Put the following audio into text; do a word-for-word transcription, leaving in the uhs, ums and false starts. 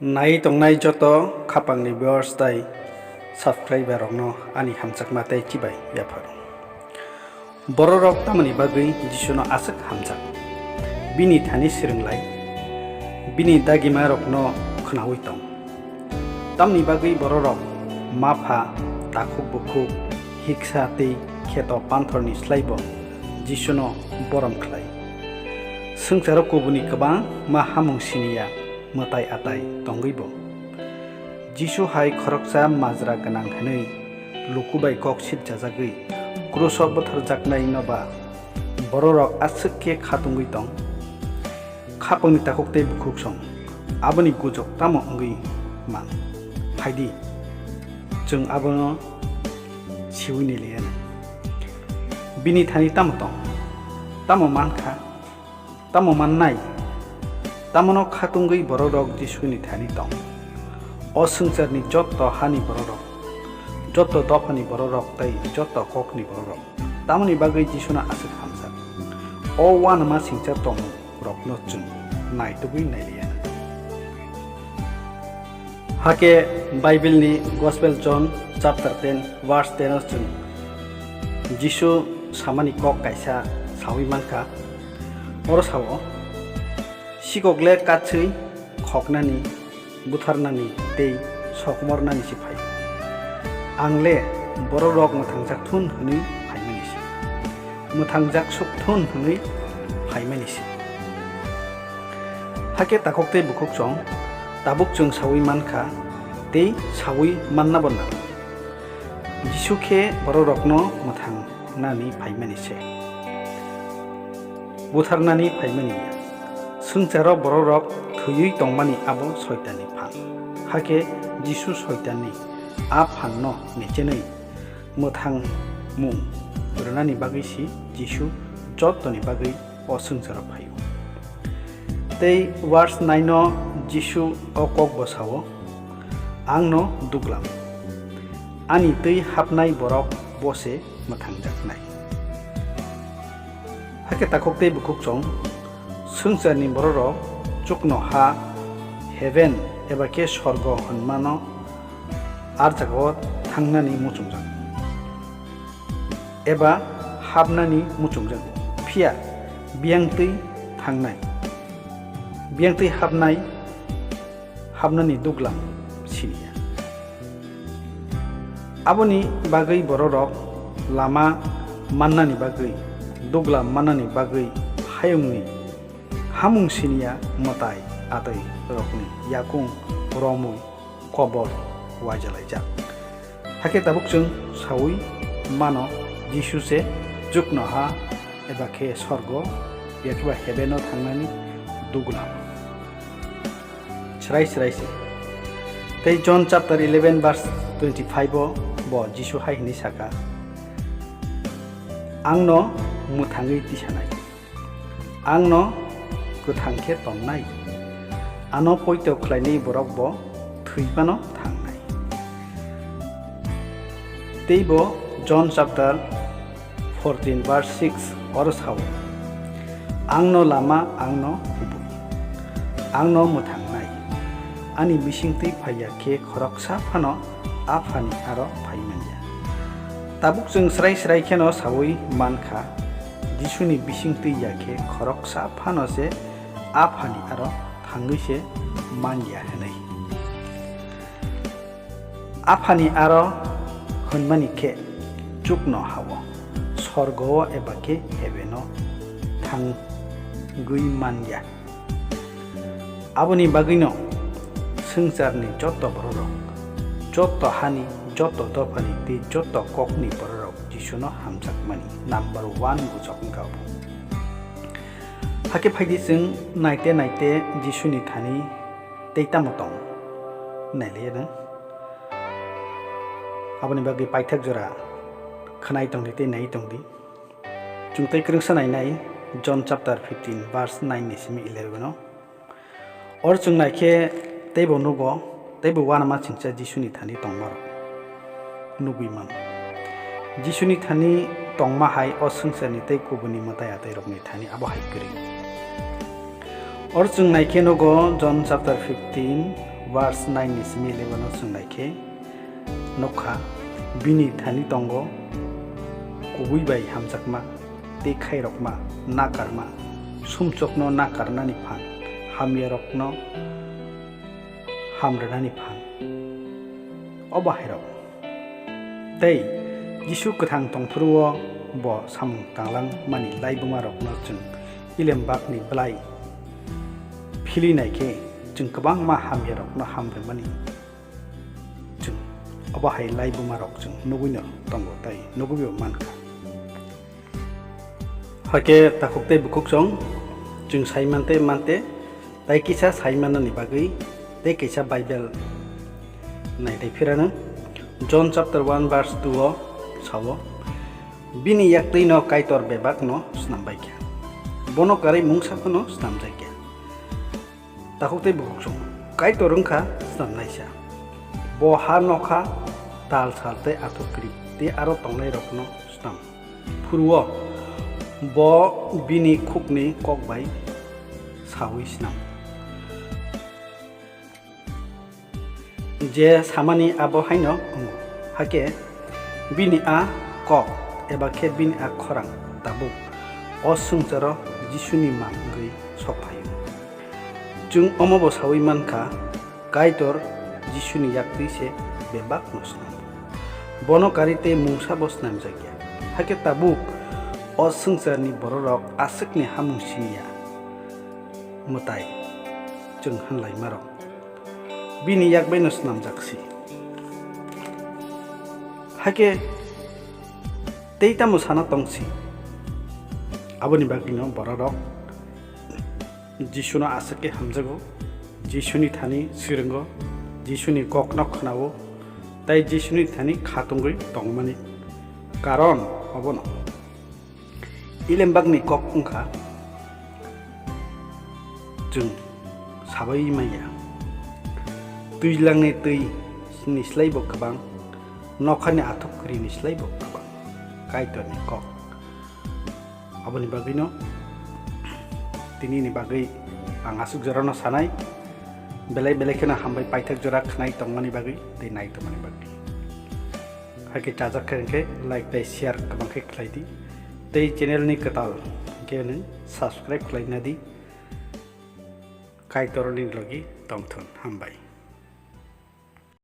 Nai tongnai joto khapangni viewers tai subscriber rokno ani hamjakma tei chibai yapharo. Bororok tamoni bagwi Jisuno aswk hamjak? Bini thani swrwnglai, bini dagimarokno khnaui tong. Tamni bagwi bororok mapha, takhuk bukhuk, hiksa tei kheto panthorni slaibo Jisuno borom khlai. Swngcharo kubuni kwbangma hamung siniya mwtai atai tongwibo. Jisu hai khoroksa majra gwnang hwnwi luku bai kok sipjajagwi kruso butharjaknaino ba bororok aswk khe khatungwi tong. Khapangni takhuk tei bukhuk song aboni gujok tamo wngwi man? Phaidi, chwng abono siui niliya. Bini thani tamo tong? Tamo mankha? Tamo mannai? Tamono khatungwi bororok Jisuni thani tong. O swngcharni jotto hani bororok, jotto dophani bororok tei jotto kokni bororok tamoni bagwi Jisuno aswk hamjak? O uanama singcha tongmung rokno chwng naitugwi nailiya. Hakhe Bible ni Gospel John chapter ten verse ten o chwng Jisu samani kok kaisa saui mankha. Oro sao, "Sikok le katswi khoknani, butharnani tei sokomornani se phai. Ang le bororok mwthangjak thun hwnwi phaimani se. Mwthangjak suk thun hwnwi phaimani se." Hakhe takhuk tei bukhuk song tabuk chwng saui mankha tei saui mannabo nang. Jisu khe bororokno mwthangnani phaimani se, butharnani phaimani ya. Swngcharo bororok thwiwi tongmani abo Soitanni phan. Hakhe Jisu Soitanni a phanno mechenwi mwthangmung rwnani bagwi si Jisu jottoni bagwi o swngcharo phaio. Tei verse nine o Jisu o kok bo sao, "Ang no duglam, ani twi hapnai borok bo se mwthangjaknai." Hakhe takhuk tei bukhuk chong swngcharni bororok chuknoha, heaven eba khe sorgo hwnmano ar jagao thangnani muchungjago eba hapnani muchungjago. Phiya biyang twi thangnai, biyang twi hapnai, hapnani duglam siniya. Aboni bagwi bororok lama mannani bagwi, duglam mannani bagwi hayungni hamung siniya mwtai atwi rokni yakung romwi kobor uaijalaijak. Hakhe tabuk chwng saui mano Jisu se chuknoha eba khe sorgo, yakhe ba heaven o thangnani duglam. Srai srai se. Tei John chapter eleven verse twenty-five o bo Jisu hai hwnwi saka, "Ang no mwthangwi tisanai, ang no kwthang khe tonnai, ano poito khlainai borok bo thwi phano thangnai." Tei bo John chapter fourteen verse six oro sao, "Ang no lama, ang no kubui, ang no mwthangnai. Ani bisingtwi phaiya khe khoroksa phano Aphani aro phai manya." Tabuk chwng srai srai kheno saui mankha, Jisuni bisingtwi ya khe khoroksa phano se Aphani aro thangwi se manya hwnwi. Aphani aro hwnmani khe chuknoha-o, sorgo-o eba khe heaven-o thangwi man ya. Aboni bagwino swngcharni joto bororok, joto hani, joto dophani tei joto kokni bororok Jisuno hamjakmani number one gujok wngkha obo. Hakhe phaidi chwng naite naite Jisuni thani tei tamo tong? Nailaiya nwng? Aboni bagwi paithak jora khwnai tongdi tei nai tongdi. Chwng tei kwrwngsa nainai John chapter fifteen verse nine ni simi eleven o. Oro chwng naikhe teibo nugo, teibo uanama chingcha Jisuni thani tongmarok nugwi mano. Jisuni thani tongma hai o swngcharni tei kubuni mwtai atairokni thani abo hai kwrwi. Oro chwng naikhe nugo John chapter fifteen Verse nine ni simi eleven o chwng nai khe nukha, bini thani tongo kubui bai hamjakma, tei khairokma, nakarma, sumsokno nakarnani phan, hamyarokno hamrwnani phan. O bahairok. Tei Jisu kwthang tongphuru-o bo samung tanglang mani laibumarokno chwng Ilembakni bwlai philwi nai khe, chwng kwbangma hamyarokno hamrwmani chwng obo hai laibumarok chwng nugwino tongo tei nugwibo mankha. Hakhe takhuk tei bukhuk song chwng sai mante mante tei kisa sai manani bagwi tei kisa Bible nai tei phirano John chapter one verse two o sao, "Bini yaktwino Kaitor bebakno snambaikha, bono karwi mungsa phano snamjakya." Takhuk tei bukhuk song, Kaitor wngkha snamnaisa. Bo ha nokha, tal sal tei athuk kwrwi tei aro tongnairokno snam. Phuru-o bo bini khukni kok bai saui snam. Je samani abo haino wngo. Hakhe bini a kok eba khe bini a khorang tabuk o swngcharo Jisuni mang wngwi sok phaio. Chwng omobo saui mankha, Kaitor Jisuni yaktwi se bebakno snamo. Bono karwi tei mungsabo snamjakya. Hakhe tabuk o swngcharni bororok aswkni hamung siniya mwtai chwng hanlaimarok bini yak baino snamjak si. Hakhe tei tamo sana tong si? Aboni bagwino bororok Jisuno aswk khe hamjago, Jisuni thani swrwngo, Jisuni kokno khwnao, tei Jisuni thani khatungwi tongmani karon obono. Ilembakni kok wngkha, chwng sabai manya. Twijlangni twi ni slaibo kwbang, nokhani athuk kwrwi ni slaibo kwbang. Kaitorni kok. Aboni bagwino tinini bagwi ang aswk jorano sanai, belai belai kheno hambai paithak jora khwnai tongmani bagwi tei nai tongmani bagwi. Hakhe chajak khe hwnkhe like tei share kwbang khe khlai di. Tei channel ni kwtal hwnkhe nwng subscribe khlai na di. Kaitor nini logi tongthun. Hambai.